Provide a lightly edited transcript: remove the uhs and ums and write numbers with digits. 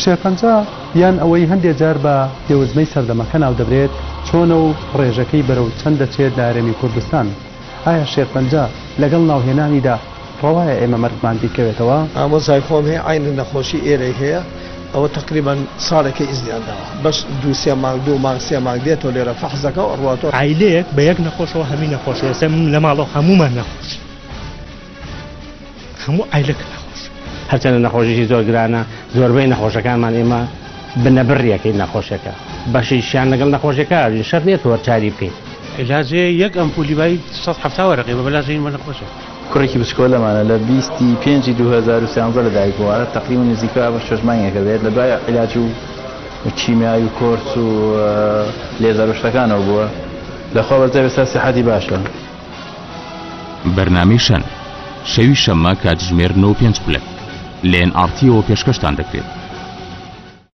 شێرپەنجە یان ئەوەی هەندێ جار بە دێوزمەی سەردەمەکە ناودەبرێت چۆنە و ڕێژەکەی بەرەو چەند دەچێت لە هەرێمی کوردستان؟ ئایا شێرپەنجە لەگەڵ ناوهێنانیدا ڕەوایە ئێمە مەرگمان بیرکەوێتەوە؟ ئامۆزای خۆم هەیە عەینەن نەخۆشی ئێرەی هەیە ئەوە تەقریبەن ساڵێکە ئیزنیان داوە بەس دوو سێ مانگ دوو مانگ سێ مانگ دێتەوە لێرە فەحس دەکا و ئەڕواتەوە. عایلەیەک بە یەک نەخۆشەوە هەمی نەخۆشە ئێستا من لە ماڵەوە هەموومان نەخۆشین هەموو عایلەکە نەخۆشە. هەرچەندە نەخۆشیی زۆر گرانە، زۆربەی نەخۆشەکانمان ئێمە بنەبڕیەکەین نەخۆشیەکە، بەشیشیان لەگەڵ نەخۆشیەکە ئەژین، شەرت نیە تۆ وەرچاری بکەیت. عیلاجێ یەک ئەمپولی بای 170 وەرەقەی بە بەلاش دەین بە نەخۆشێک. کوڕێکی بچکۆلەمانە لە 20 ی پێنجی 2013 لە دایک بووە تەقریبەن نزیکە بە شەش مانگێکە بێت لە دوای عیلاج و کیمیای و کۆرس و لێزەر و شتەکانەوە بووە لەخوا بەزیاد ئێستا سیحەتی باشە. بەرنامەی شەن، شەوی شەممە کاتژمێر نۆ و پێنج خولەک، لە ئێن ئاڕ تیەوە پێشکەشتان دەکرێت.